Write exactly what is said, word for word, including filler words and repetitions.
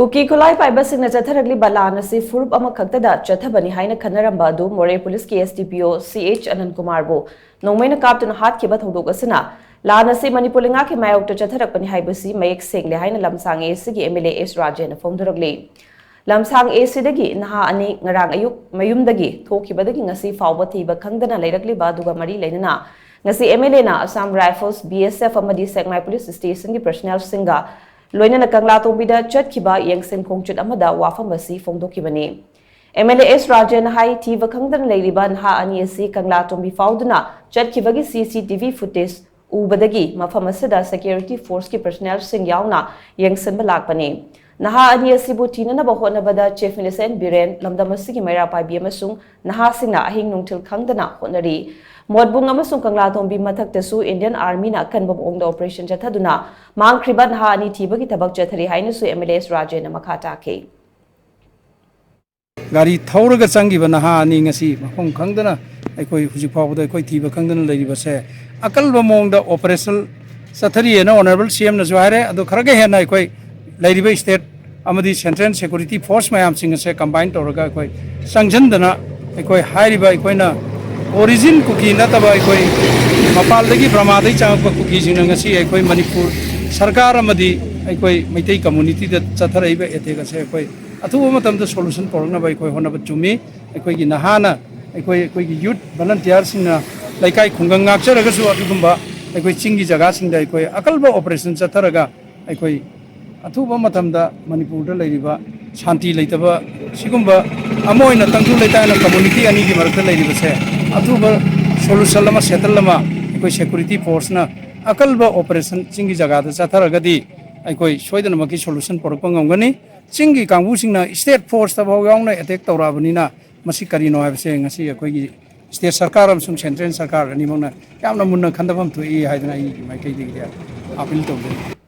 ꯀꯨꯀꯤ ꯈꯨꯠꯂꯥꯏ ꯄꯥꯏꯕꯁꯤꯡꯅ ꯆꯠꯊꯔꯛꯂꯤꯕ ꯂꯥꯟ ꯑꯁꯤ ꯐꯨꯔꯨꯞ ꯑꯃꯈꯛꯇꯗ ꯆꯠꯊꯕꯅꯤ ꯍꯥꯏꯅ ꯈꯟꯅꯔꯝꯕ ꯑꯗꯨ ꯃꯣꯔꯦ ꯄꯨꯂꯤꯁꯀꯤ S D P O C H ꯑꯅꯟ ꯀꯨꯃꯥꯔꯕꯨ ꯅꯣꯡꯃꯩꯅ ꯀꯥꯞꯇꯨꯅ ꯍꯥꯠꯈꯤꯕ ꯊꯧꯗꯣꯛ ꯑꯁꯤꯅ ꯂꯥꯟ ꯑꯁꯤ ꯃꯅꯤꯄꯨꯔ ꯂꯩꯉꯥꯛꯀꯤ ꯃꯥꯌꯣꯛꯇ ꯆꯠꯊꯔꯛꯄꯅꯤ ꯍꯥꯏꯕꯁꯤ ꯃꯌꯦꯛ ꯁꯦꯡꯂꯦ ꯍꯥꯏꯅ ꯂꯝꯁꯥꯡ A C ꯒꯤ M L A S ꯔꯥꯖꯦꯟꯅ ꯐꯣꯡꯗꯣꯔꯛꯂꯤ꯫ ꯂꯝꯁꯥꯡ A C ꯗꯒꯤ ꯅꯍꯥ ꯑꯅꯤ ꯉꯔꯥꯡ ꯑꯌꯨꯛ ꯃꯌꯨꯝꯗꯒꯤ ꯊꯣꯛꯈꯤꯕꯗꯒꯤ ꯉꯁꯤ ꯐꯥꯎꯕ ꯊꯤꯕ ꯈꯪꯗꯅ ꯂꯩꯔꯛꯂꯤꯕ ꯑꯗꯨꯒ ꯃꯔꯤ ꯂꯩꯅꯅ ꯉꯁꯤ M L A ꯅ Assam Rifles, B S F ꯑꯃꯗꯤ ꯁꯦꯛꯃꯥꯏ ꯄꯨꯂꯤꯁ ꯁ꯭ꯇꯦꯁꯟꯒꯤ ꯄꯔꯁꯅꯦꯜꯁꯤꯡꯒ ꯂꯣꯏꯅꯅ ꯀꯪꯂꯥꯇꯣꯡꯕꯤꯗ ꯆꯠꯈꯤꯕ ꯌꯦꯡꯁꯤꯟ ꯈꯣꯡꯆꯠ ꯑꯃꯗ ꯋꯥꯐꯝ ꯑꯁꯤ ꯐꯣꯡꯗꯣꯛꯈꯤꯕꯅꯤ꯫ M L A S ꯔꯥꯖꯦꯟꯅ ꯍꯥꯏ, ꯊꯤꯕ ꯈꯪꯗꯅ ꯂꯩꯔꯤꯕ ꯅꯍꯥ ꯑꯅꯤ ꯑꯁꯤ ꯀꯪꯂꯥꯇꯣꯡꯕꯤ ꯐꯥꯎꯗꯨꯅ ꯆꯠꯈꯤꯕꯒꯤ C C T V footage ꯎꯕꯗꯒꯤ ꯃꯐꯝ ꯑꯁꯤꯗ security force ꯀꯤ personnel ꯁꯤꯡ ꯌꯥꯎꯅ ꯌꯦꯡꯁꯤꯟꯕ ꯂꯥꯛꯄꯅꯤ꯫ ꯅꯍꯥ ꯑꯅꯤ ꯑꯁꯤꯕꯨ ꯊꯤꯅꯅꯕ ꯍꯣꯠꯅꯕꯗ Chief Millicent ꯕꯤꯔꯦꯟ, ꯂꯝꯗꯝ ꯑꯁꯤꯒꯤ ꯃꯩꯔꯥ ꯄꯥꯏꯕꯤ ꯑꯃꯁꯨꯡ ꯅꯍꯥꯁꯤꯡꯅ ꯑꯍꯤꯡ ꯅꯨꯡꯊꯤꯜ ꯈꯪꯗꯅ ꯍꯣꯠꯅꯔꯤ꯫ ꯃꯣꯠꯕꯨꯡ ꯑꯃꯁꯨꯡ ꯀꯪꯂꯥꯇꯣꯡꯕꯤ ꯃꯊꯛꯇꯁꯨ Indian Army ꯅ ꯑꯀꯟꯕ ꯃꯑꯣꯡꯗ operation ꯆꯠꯊꯗꯨꯅ ꯃꯥꯡꯈ꯭ꯔꯤꯕ ꯅꯍꯥ ꯑꯅꯤ ꯊꯤꯕꯒꯤ ꯊꯕꯛ ꯆꯠꯊꯔꯤ ꯍꯥꯏꯅꯁꯨ M L A S ꯔꯥꯖꯦꯟꯅ ꯃꯈꯥ ꯇꯥꯈꯤ꯫ ꯒꯥꯔꯤ ꯊꯧꯔꯒ ꯆꯪꯈꯤꯕ ꯅꯍꯥ ꯑꯅꯤ ꯉꯁꯤ ꯃꯐꯝ ꯈꯪꯗꯅ ꯑꯩꯈꯣꯏ ꯍꯧꯖꯤꯛ ꯐꯥꯎꯕꯗ ꯑꯩꯈꯣꯏ ꯊꯤꯕ ꯈꯪꯗꯅ ꯂꯩꯔꯤꯕꯁꯦ ꯑꯀꯜꯕ ꯃꯑꯣꯡꯗ operation ꯆꯠꯊꯔꯤꯑꯅ Honourable C M ꯅꯁꯨ ꯍꯥꯏꯔꯦ꯫ ꯑꯗꯣ ꯈꯔꯒ ꯍꯦꯟꯅ ꯑꯩꯈꯣꯏ ꯂꯩꯔꯤꯕ state ꯑꯃꯗꯤ central security force ꯃꯌꯥꯝꯁꯤꯡ ꯑꯁꯦ combine ꯇꯧꯔꯒ ꯑꯩꯈꯣꯏ ꯆꯪꯁꯤꯟꯗꯅ ꯑꯩꯈꯣꯏ ꯍꯥꯏꯔꯤꯕ ꯑꯩꯈꯣꯏꯅ origin ꯀꯨꯀꯤ ꯅꯠꯇꯕ ꯑꯩꯈꯣꯏ ꯃꯄꯥꯟꯗꯒꯤ ꯕ꯭ꯔꯃꯥꯗꯒꯤ ꯆꯪꯉꯛꯄ ꯀꯨꯀꯤꯁꯤꯡꯅ ꯉꯁꯤ ꯑꯩꯈꯣꯏ ꯃꯅꯤꯄꯨꯔ ꯁꯔꯀꯥꯔ ꯑꯃꯗꯤ ꯑꯩꯈꯣꯏ ꯃꯩꯇꯩ community ꯗ ꯆꯠꯊꯔꯛꯏꯕ attack ꯑꯁꯦ ꯑꯩꯈꯣꯏ ꯑꯊꯨꯕ ꯃꯇꯝꯗ solution ꯄꯨꯔꯛꯅꯕ ꯑꯩꯈꯣꯏ ꯍꯣꯠꯅꯕ ꯆꯨꯝꯃꯤ꯫ ꯑꯩꯈꯣꯏꯒꯤ ꯅꯍꯥꯅ ꯑꯩꯈꯣꯏ, ꯑꯩꯈꯣꯏꯒꯤ youth volunteer ꯁꯤꯡꯅ ꯂꯩꯀꯥꯏ ꯈꯨꯡꯒꯪ ꯉꯥꯛꯆꯔꯒꯁꯨ ꯑꯗꯨꯒꯨꯝꯕ ꯑꯩꯈꯣꯏ ꯆꯤꯡꯒꯤ ꯖꯒꯥꯁꯤꯡꯗ ꯑꯩꯈꯣꯏ ꯑꯀꯜꯕ operation ꯆꯠꯊꯔꯒ ꯑꯩꯈꯣꯏ ꯑꯊꯨꯕ ꯃꯇꯝꯗ ꯃꯅꯤꯄꯨꯔꯗ ꯂꯩꯔꯤꯕ ꯁꯥꯟꯇꯤ ꯂꯩꯇꯕ ꯁꯤꯒꯨꯝꯕ ꯑꯃ ꯑꯣꯏꯅ ꯇꯪꯗꯨ ꯂꯩꯇꯥꯅ community ꯑꯅꯤꯒꯤ ꯃꯔꯛꯇ ꯂꯩꯔꯤꯕꯁꯦ ꯑꯊꯨꯕ solution ꯑꯃ, settle ꯑꯃ ꯑꯩꯈꯣꯏ security force ꯅ ꯑꯀꯜꯕ operation ꯆꯤꯡꯒꯤ ꯖꯒꯥꯗ ꯆꯠꯊꯔꯒꯗꯤ ꯑꯩꯈꯣꯏ ꯁꯣꯏꯗꯅꯃꯛꯀꯤ solution ꯄꯨꯔꯛꯄ ꯉꯝꯒꯅꯤ꯫ ꯆꯤꯡꯒꯤ ꯀꯥꯡꯕꯨꯁꯤꯡꯅ state force ꯇꯐꯥꯎ ꯌꯥꯎꯅ attack ꯇꯧꯔꯛꯑꯕꯅꯤꯅ ꯃꯁꯤ ꯀꯔꯤꯅꯣ ꯍꯥꯏꯕꯁꯦ ꯉꯁꯤ ꯑꯩꯈꯣꯏꯒꯤ state ꯁꯔꯀꯥꯔ ꯑꯃꯁꯨꯡ central ꯁꯔꯀꯥꯔ ꯑꯅꯤꯃꯛꯅ ꯌꯥꯝꯅ ꯃꯨꯟꯅ ꯈꯟꯊꯐꯝ ꯊꯣꯛꯏ ꯍꯥꯏꯗꯅ ꯑꯩꯒꯤ ꯃꯥꯏꯀꯩꯗꯒꯤꯗꯤ appeal ꯇꯧꯖꯔꯤ꯫